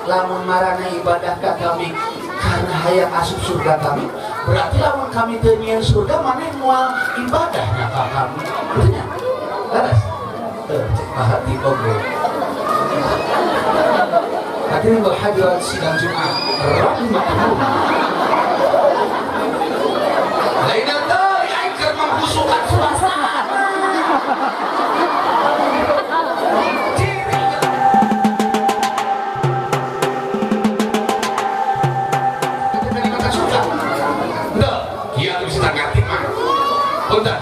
Lamun marana ibadah ka kami karena hayang asup surga kami, berarti lamun kami teu nyieun surga maneh moal ibadahna ka kami. Maksudnya? Leres? Teu cek hati oge. Hadirin wal hadirat sidang Jumat rahimakumullah. Lain deui aing keur mengkhusyukkan suasana. Punten.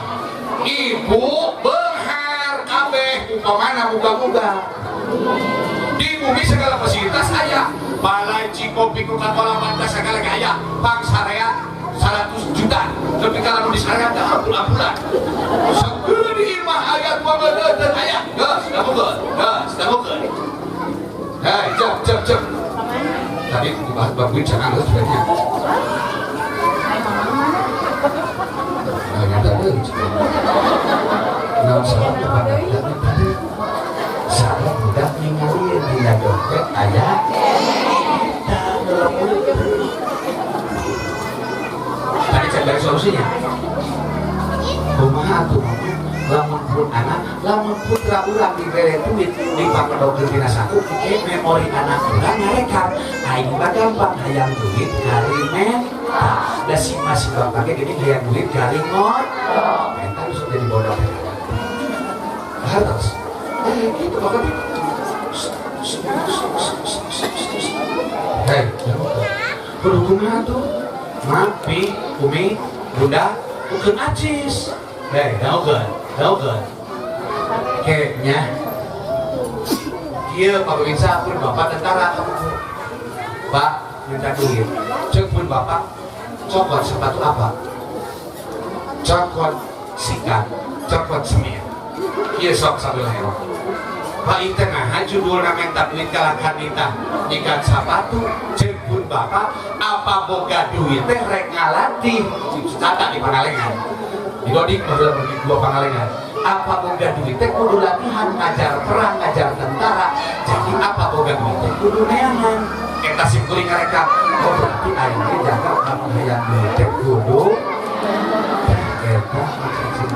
Ibu beunghar kabeh upamana muga-muga. Di bumi segala fasilitas aya. Balai Cikopi Coca-Cola Fanta segala ge aya. Pangsarea 100 juta. Lebih kalau di sarea teh ampul-ampulan. Sakeun imah aya pangadeuden aya. Geus, dangukeun. Geus, dangukeun. Hei, cep cep cep. Tadi dibahas bab duit jangan geus sebenarnya. Nah, salah kepada tadi salah budak ningali dina dompet aya eta tadi saya beri solusinya. Kumaha atuh lamun pun anak, lamun putra urang dibere duit dipangedogkeun dina saku, ke memori anak urang ngarekam. Aing mah gampang hayang duit kari menta. Da si masih bapak ge geuning hayang duit kari ngot. Eta geus jadi bodoh. Hartos. Gitu bakal. Hei, kudu kumaha tuh? Ma, pi, umi, bunda, bukan acis. Hei, daukeun, daukeun. Kayaknya iya, Pak Pemirsa, pun bapak tentara kamu. Pak, minta duit. Cek pun bapak, cokot sepatu apa? Cokot sikat, cokot semir. Iya sok sambil hero. Pak itu nah judulna minta duit kalakan nita nyikat sepatu. Cek pun bapak, apa boga duit teh rek ngalatih. Kata di Pangalengan. Di Dodik baheula bagi dua Pangalengan. Apa boga duit teh kudu latihan ngajar perang, ngajar tentara. Jadi apa boga duit teh kudu neangan. Eta sim kuring ngarekam. Oh berarti aing ge jaga kamu hayang duit teh kudu eta maksud sim.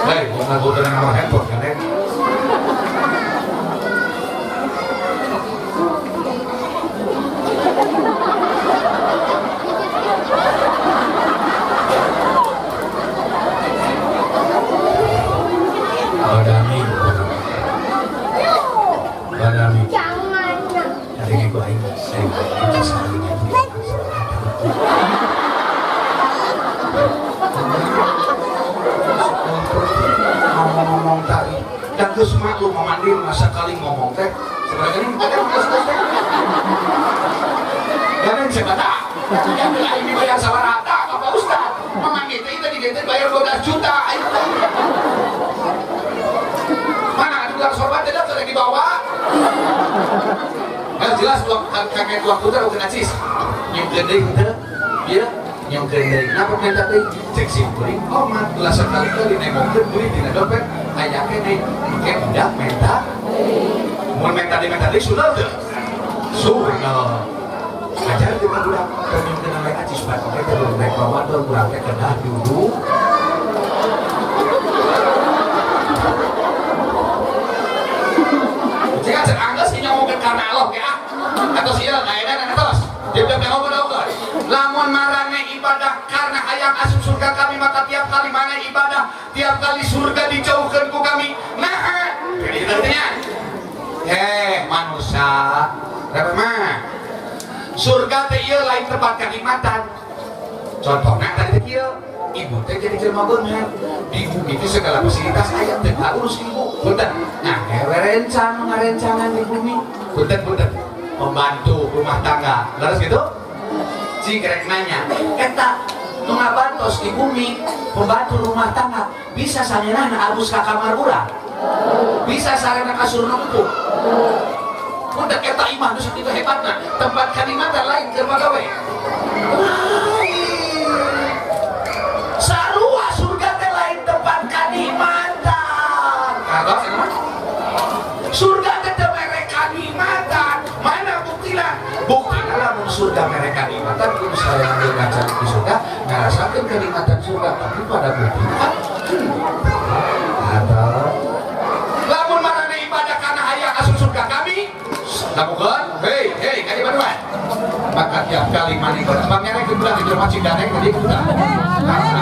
Hei, bukan gue nomor handphone kan ya? Badami, badami. Tadi gue aing, saya sekalinya. Ngomong-ngomong tadi, dan geus maklum mandi masa kali ngomong teh sebenarnya ini ada geus teh. Dan saya kata, yang lain dibayar sabaraha Bapak Ustad. Mamang itu tadi dia bayar 12 juta. Mana ada bilang sorban tidak sudah dibawa. Nah, jelas kakek dua putar bukan acis. Nyungkeun deui henteu. Ieu nyungkeun deui. Napa minta deui? Cek sim kuring omat ulah sakali-kali nengokkeun duit dina dompet aya keneh. Engke budak menta. Mun menta deui menta deui sunah teu? Sunah. Ajar teh ka budak teu nyungkeun we acis bae oge teh rek Ramadan urang teh kedah duduk. Jika cek anggeus ieu ngomongkeun karena Allah ge ah. Atau sia kaedan atos. Dia ngomong lamun marane ibadah karena hayang asup surga kami, maka tiap kali mana ibadah, tiap kali surga dijauhkan ku kami. Nah, jadi artinya, manusia, mah surga teh ieu lain tempat kenikmatan. Contohnya tadi teh ieu, ibu teh jadi jelema beunghar. Di bumi teh segala fasilitas aya teu urus ibu. Punten. Nah, rencang ngarencangan di bumi. Punten punten. Pembantu rumah tangga. Leres gitu? Cing rek nanya, eta nu ngabantos di bumi pembantu rumah tangga bisa sangeunahna abus ka kamar urang? Bisa sarena kasur nu empuk? Punten eta imah nu sakitu hebatna, tempat kanikmatan lain keur pagawe. Lain. Sarua surga teh lain tempat kanikmatan. Kartos eta mah. Surga teh teu mere Da mereka nikmatan kudu sareng ngacan di surga, ngarasakeun kenikmatan surga, tapi pada bukti atau lamun marane ibadah karena hayang asup surga kami lakukan, hei hei kali baruan maka tiap kali mandi ibadah pangeran kebetulan di rumah Cidaneng tadi kebetulan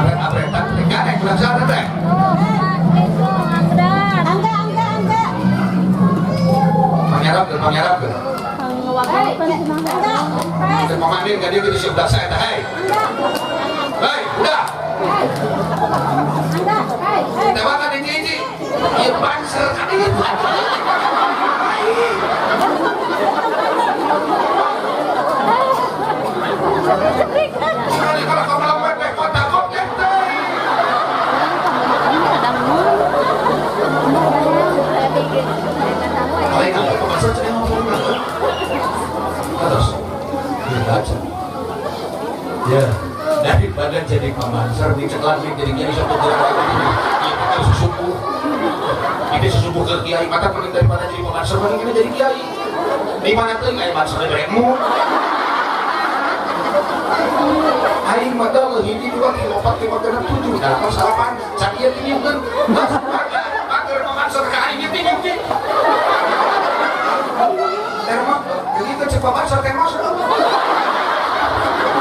abret-abretan ganeng bulan sana teh. Pangerap ke mau mandi nggak dia gitu sebelah saya teh, hei hei udah tembakan ini iya banser kan ini kalau kamu melakukan kota kok terus dibaca ya daripada jadi pemansar diceklan jadi kiai satu gerak ini kan sesubuh ini sesubuh ke kiai mata penting daripada jadi pemansar mending kita jadi kiai di mana tuh kayak mansar beremu aing mata hiji 2 3 4 5 6 7 8 9 can ieu tinjukeun mager pemansar ka aing tinjukeun terima jadi itu cepat banser teh masuk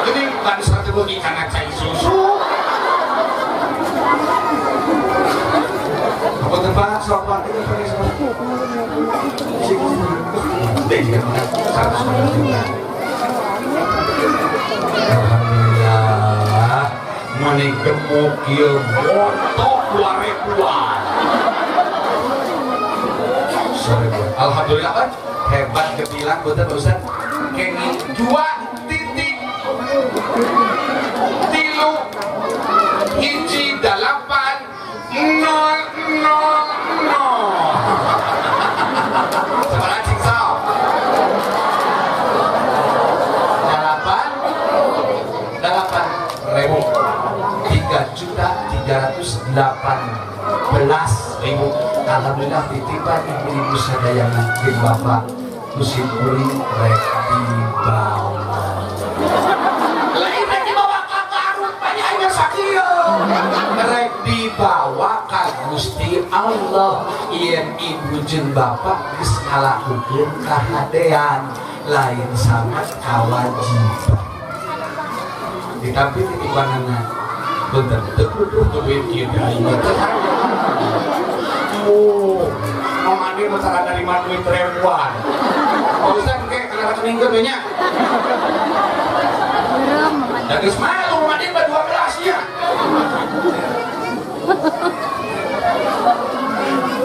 jadi banser teh beuki kana cai susu apa teh Pak sok Pak itu alhamdulillah mani gemuk ieu montok 2000-an. Alhamdulillah kan hebat gemilang betul Pak Ustaz. Kenging 2.3 1 8 0 0 0. Sekarang cingsau 8 ribu 3.318.000. Alhamdulillah titipan ibu-ibu sadayana jeung bapak musim kuring rek dibawa. Lain rek dibawa ka Garut banyak sakieu. Rek dibawa ka Gusti Allah yen ibu jeung bapak geus ngalakukeun kahadean lain sama kawajiban. Ditampi titipanana punten teu kudu duit ieu teh aing teh. Oh, Mama Andi mah cara nerima duit ribuan. Pak Ustaz engke kana rekeningkeun we nya. Da geus malu Mama Andi mah 12 nya.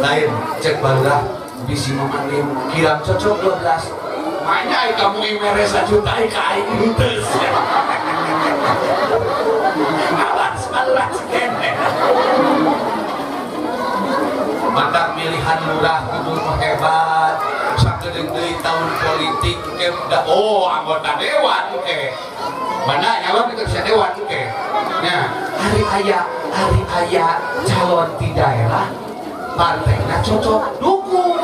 Lain cek barulah bisi Mama Andi kiram cocok 12. Makanya ai kamu mere sajuta ai ka aing henteu. Awas barulah cekene. Mantak milihan lurah kudu hebat sakedeung deui tahun politik ke oh anggota dewan ke mana nyalon itu bisa dewan ke nah hari aya calon di daerah partainya cocok dukung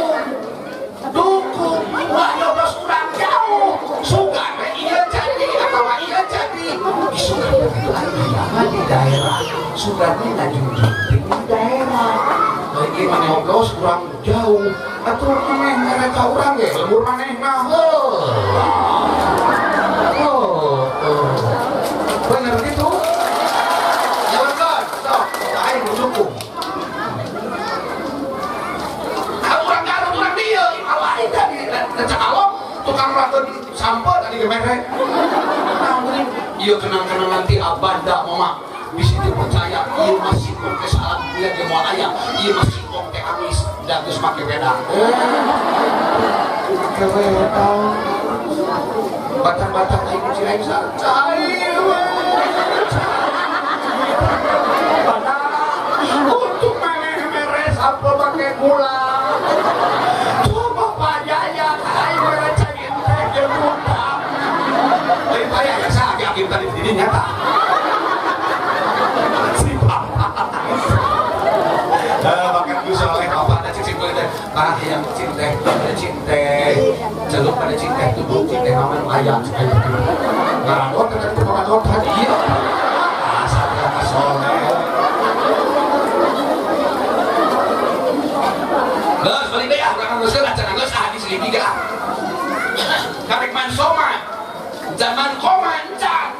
wah nyoblos urang jauh sugan we ieu jadi atawa ieu jadi isukan itu aya di daerah sugan we ngajunjung di daerah lagi mana nyoblos kurang jauh atuh maneh mereka urang ge lembur manehna heuh oh bener gitu nyalonkeun sok aing dukung ah urang Garut urang dieu aing tadi cakalong tukang rakeun sampeu tadi ge mere naon geuning ieu kenang-kenangan nanti abada mama bisi teu percaya ieu masih kong teh salah dia ge moal aya ieu masih kong teh amis da geus make wedang make wedang batang-batang aing kucing aing cai we untuk maneh mere sampeu make gula coba pajaya aing mere cai teh jeung utang lain payah ya sa aki-aki tadi di dinya tah si bapak makan gue soleh bapak ada cicing kulit teh. Bah yang cinteh, pada cinteh, celup pada cinteh, tubuh cinteh mama nu aya cek aing. Ngaradot teh teu ngaradot ieu. Asa teh soleh. Geus balik deui ah urang geus lah cenah geus ah diselidiki ah. Karek man soma zaman koma encan.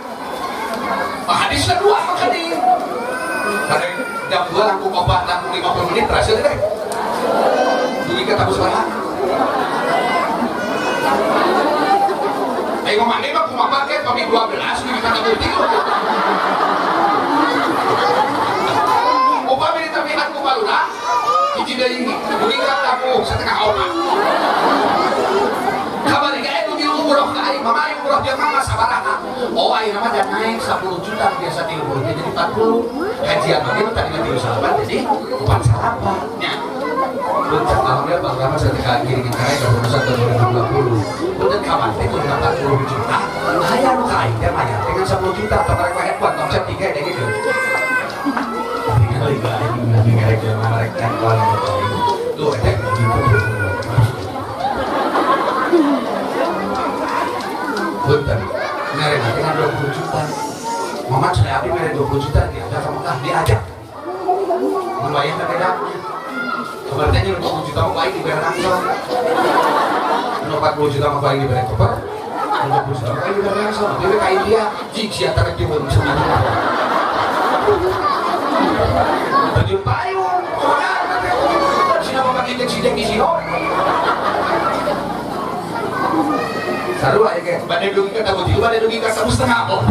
Hadis kedua makanya. Karek jam 2 langkung opat langkung 50 menit berhasil deh. Dugi ka tabu sabaraha. Ayo mandi mah kumaha ke pami 12 dugi ka tabu 3. Upami ditabihan ku baluna hiji deui dugi ka tabu setengah opat. Kamari ge dugi umroh ka aing, mama aing umroh dia mama sabaraha. Oh ayeuna mah dan naik 10 juta biasa 30 jadi 40. Hajian mah nu tadina 38 jadi 48 nya. Punten alhamdulillah Bang Rama satekan giringin ka aing barusan tahun 2020. Punten kapan teh kudu 40 juta. Aya nu ka aing teh mayar dengan 10 juta tong rek handphone tong chat 3 deh gitu. Tinggal ieu aing ngarek jelema rek handphone tuh teh gitu. Punten mere dengan 20 juta. Mama sudah abdi mere 20 juta diajak ke Mekah diajak. Lumayan teh beda. Sebenarnya 20 juta mah baik diberi langsung. 40 juta mah baik diberi koper. 20 juta mah baik diberi langsung. Dewe ka India, jig sia terjun seminggu. Terjun payung. Sina mah pakai sidek di sihon. Sarua ya ge, bade dugi ka tabu tilu, bade dugi ka tabu setengah. Oh.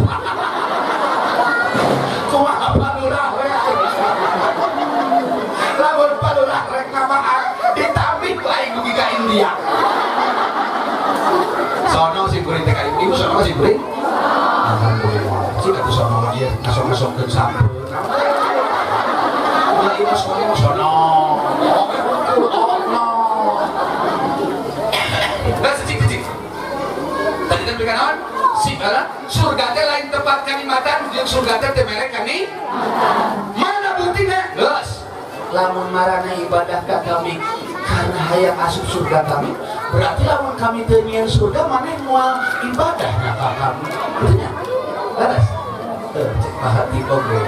Kumaha palurah we. Lamun palurah rek namaan ditambih ku aing dugi ka India. Sono si kuring teh ka ibu, sono si kuring. Alhamdulillah. Cik atuh sono mah ieu ngasok-ngasokkeun sampeu. Ulah ieu sono sono. Oh, no. Nah, cik cik. Tadi kan berikan naon? Si surga teh lain tempat kanikmatan, jeung surga teh teu mere kani. Mana buktina? Geus. Lamun marana ibadah ka kami karena hayang asup surga kami, berarti lamun kami teu nyieun surga maneh moal ibadah ka kami. Betul nya? Leres. Teu cek hati oge.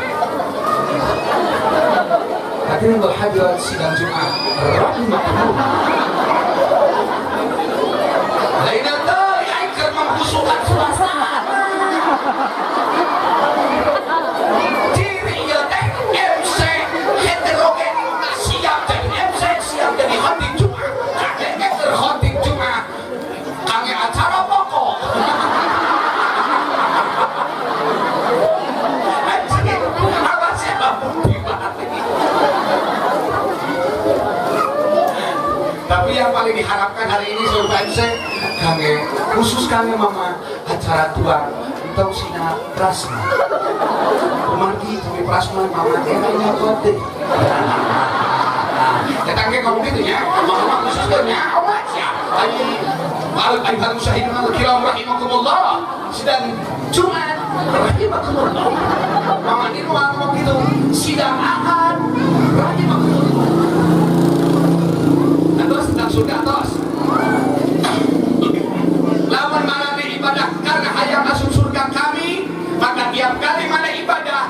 Hadirin wal hadirat sidang Jumat rahimakumullah. Lain teh aing keur mengkhusukan suasana. Ciri ieu teh MC heterogen siap jadi MC, siap jadi khotib Jumat. Kakek keur khotib Jumat. Kangge acara pokok. Anjing, apa sih bukti banget. Tapi yang paling diharapkan hari ini seluruh MC kangge khusus kangge mama acara tuang entong sina prasma. Kumargi kami prasma mama enaknya kote. Datang ke ngomong gitu ya, mama khusus nya awas ya. Ayo ayyuhal musyahidun al-kiram rahimakumullah. Sidang Jumat rahimakumullah. Mama ini ngomong gitu, sidang Ahad rahimakumullah. Atos tentang surga atos. Lamun marane ibadah karena hayang asup surga kami, maka tiap kali mana ibadah,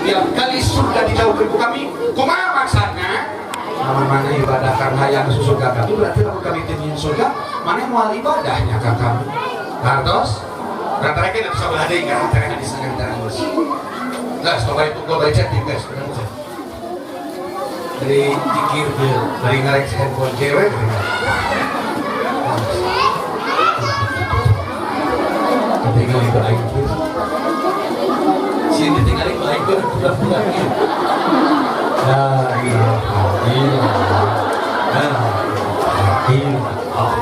tiap kali surga dijauhkan ku kami. Kumaha maksudna? Lamun mana ibadah karena hayang asup surga kami, berarti lamun kami teu nyieun surga, mana moal ibadahnya ka kami. Kartos? Rata-rata atuh sabelah deui kan teh hadis ngan geus. Geus tong bari pukul bari chatting guys. Dari jikir dari ngarek handphone cewek. Tinggal itu aing tuh. Sini tinggal itu aing tuh pura-pura gitu. Nah, iya. Iya. Nah, iya. Oh.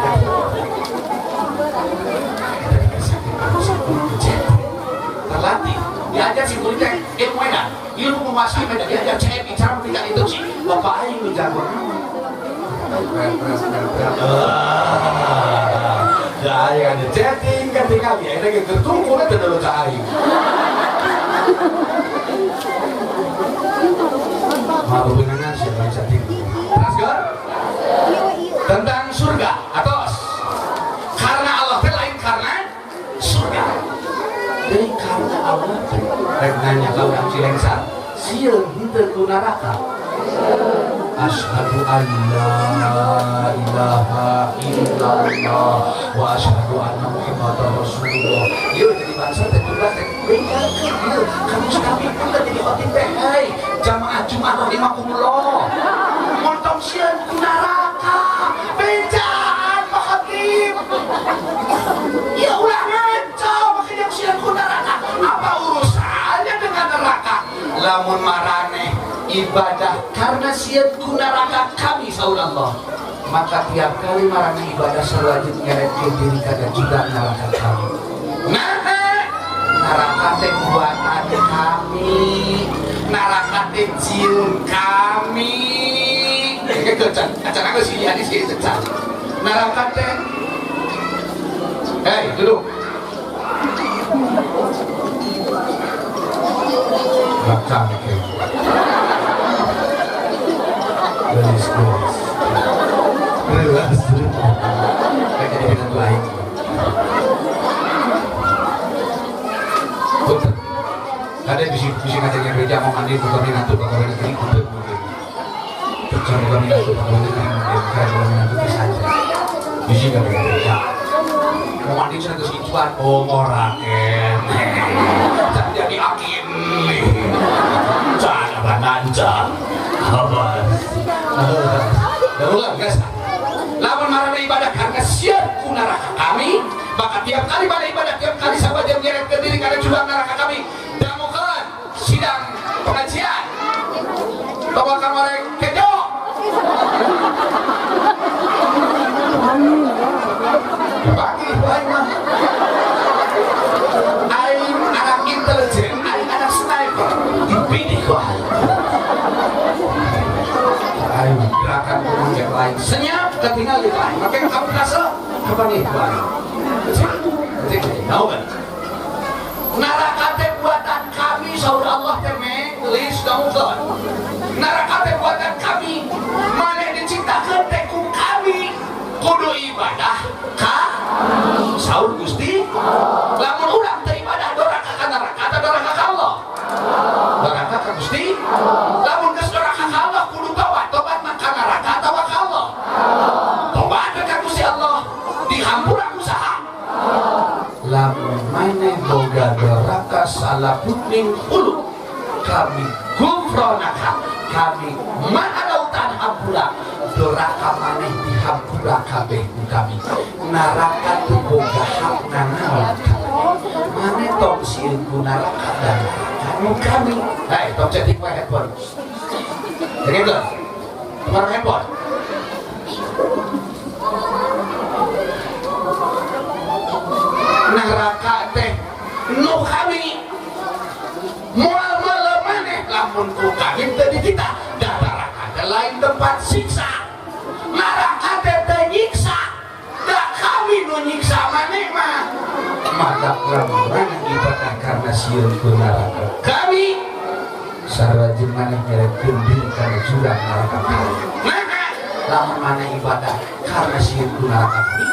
Terlatih. Diajar si kulit teh ilmu edan, ilmu menguasai medan, diajar CMI cara memberikan instruksi. Bapak aing nu jago. Da aing ada chatting ketika dia ada gitu tunggu teh dulu ka aing. Malu benangan siapa chatting. Terus kan? Rek nanya ka urang Cilengsar, sieun henteu ku neraka? Asyhadu an la ilaha illallah wa asyhadu anna Muhammadar Rasulullah. Ieu jadi bangsa teh tugas teh bengkelkeun ieu. Kami kami pun jadi khotib teh, hei jamaah Jumat rahimakumullah. Mun tong sieun ku neraka, bejaan Pak Khotib. Ya ulah ngaco make sieun ku neraka. Apa urusannya dengan neraka? Lamun maraneh ibadah karena sieun ku neraka kami saur Allah, maka tiap kali maraneh ibadah sewajib ngeretkeun diri kana jurang neraka kami. Nah, neraka teh buatan kami, neraka teh jieun kami. Engke acan aku sih hadis ieu teh. Neraka teh, hei duduk. Belakang kayak gelis gelis gelis kayak jadi dengan lain. Punten. Ada bisi ngajak gereja mau mandi buka minatu pegawai negeri punten mungkin. Kerja buka minatu pegawai negeri mungkin karena buka minatu bisa saja. Bisi nggak gereja. Mau mandi sudah terus hijauan, oh orang kene. Jadi akin nih. Jangan bananja. Awas. Daulah guys. Lamun marana ibadah karena sieun ku neraka kami, maka tiap kali pada ibadah, tiap kali sahabat yang menyeretkan diri karena jurang neraka kami. Damukan sidang pengajian. Bawa kamar kejo. Bagi aing mah. Aing anak intelijen, aing anak sniper, dipilih ku aing. Aing gerakan kumang lain senyap ketinggal di lain. Maka kamu rasa kapan nih ku aing? Cek, tahu kan? Neraka teh buatan kami saur Allah teh gelis damukeun. Neraka teh buatan kami, maneh diciptakeun teh ku kami. Kudu ibadah ka saur Gusti. Lamun urang teu ibadah doraka ka neraka atau doraka ka Allah? Doraka ka Gusti. Lamun geus doraka ka Allah kudu tobat. Tobat mah ka neraka atawa ka Allah? Tobat ka Gusti Allah dihampura ku saha? Lamun maneh boga doraka salaputning hulu kami gufronaka, kami maha lautan hampura. Doraka maneh dihampura kabeh ku kami. Neraka teu boga hak nanaon maneh tong sieun ku neraka dan neraka nu kami. Hei, tong cetik wae handphone. Dengerin belum? Kemarin handphone. Neraka teh nu kami. Moal meuleuh maneh lamun ku kami teu dititah. Da neraka teh lain tempat siksa. Neraka teh teu nyiksa. Da kami nu nyiksa maneh mah. Maka lamun maneh ibadah karena sieun ku neraka kami, sarwajib maneh nyeretkeun diri kana jurang neraka kami. Nah, lamun maneh ibadah karena sieun ku neraka kami,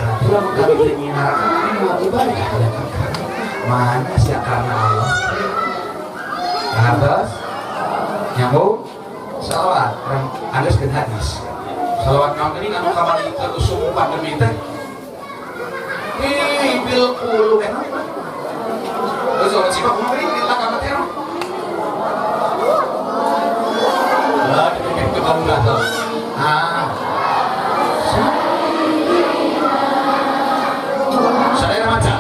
berarti lamun kami teu nyieun neraka kami moal ibadah ka kami. Mana sia karena Allah? Atas nyambung salawat anggeus keun hadis. Salawat naon tadi anu kamari keur usum pandemi teh? Ih, bil qulub eta mah. Terus salawat sifat kumaha tadi di lakam teh? Lah, dipikir ke kamu tuh. Ah. Sadaya maca.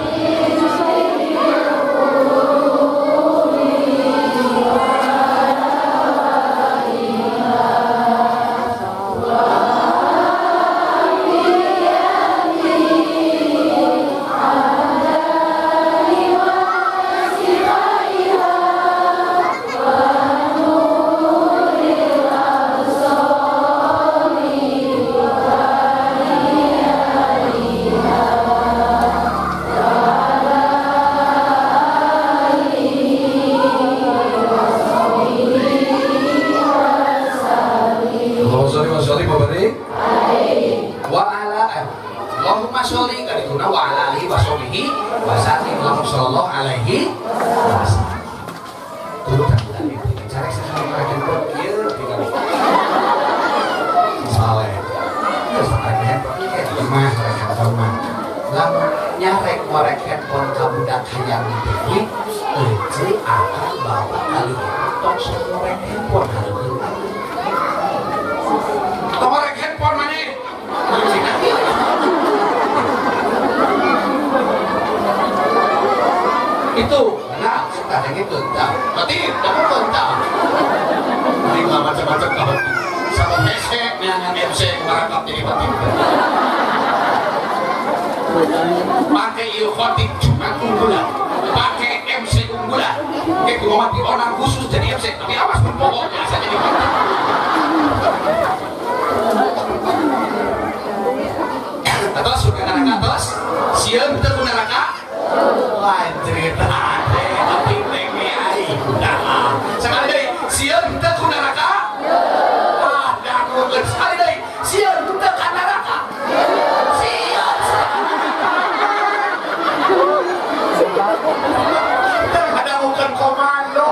Allahumma sholli kadituna wa ala alihi wa sahbihi wa sallim sallallahu alaihi wasallam. Turut budak itu carek sakali ngorek handphone kieu tinggal. Saleh. Geus ngorek handphone kieu mah ngorek handphone mah. Lamun nyarek ngorek handphone ka budak hayang dipilih, euceu akan bapak kali tong sok ngorek handphone hareupeun aing. Tong ngorek handphone maneh. Itu, nah, suka ada gitu, entah. Berarti, kamu entah. Ini nggak macam-macam kalau sama PC, dengan MC merangkap jadi batin. Pakai il khotib Jumat unggulan, pakai MC unggulan. Kayak gue mati orang khusus jadi MC, tapi awas berbohong biasa jadi khotib. Atau surga neraka atas, sieun teu neraka. Wah, cerita teh tapi teh aing. Sekali deui, sieun teu ku neraka? Ah, da aku sekali deui, sieun teu ka neraka? Sieun. Ada bukan komando.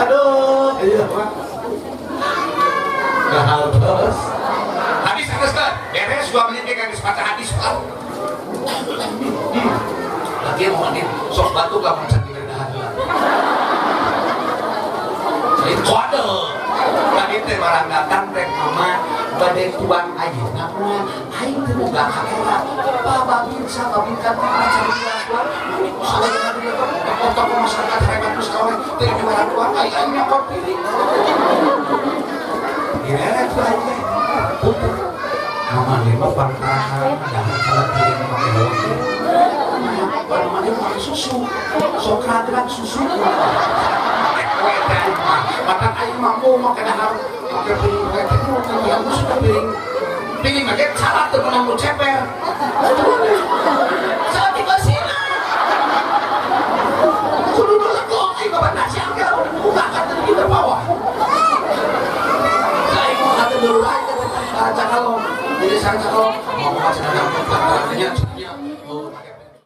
Aduh, iya Pak. Nah, terus hadis terus kan, beres 2 menit kan geus baca hadis Pak. Lagi mau mandi, sok batuk lamun can diberi dahar heula. Lain kode. Tadi teh barang datang teh mama bade tuan ayeuna mah aing teh boga kakera. Pa babinsa babinkan teh can diberi tuan. Usaha tokoh-tokoh masyarakat hebat terus kawan teh diberi tuan aing aing nyokot piring. Direret ku aing teh. Punten. Mama lima pangkahan dahar kana piring make heula. Kalau mana pakai susu, sok ragrak susu. Mata aing mampu make dahar, make piring we teh nu sudah piring. Piring make cara teu meunang nu ceper. Saat dikasihna. Kudu kok aing bapak nasi angkel buka kan teu terbawa. Aing mah kata dulu aing teh cakalong. Jadi sang cakalong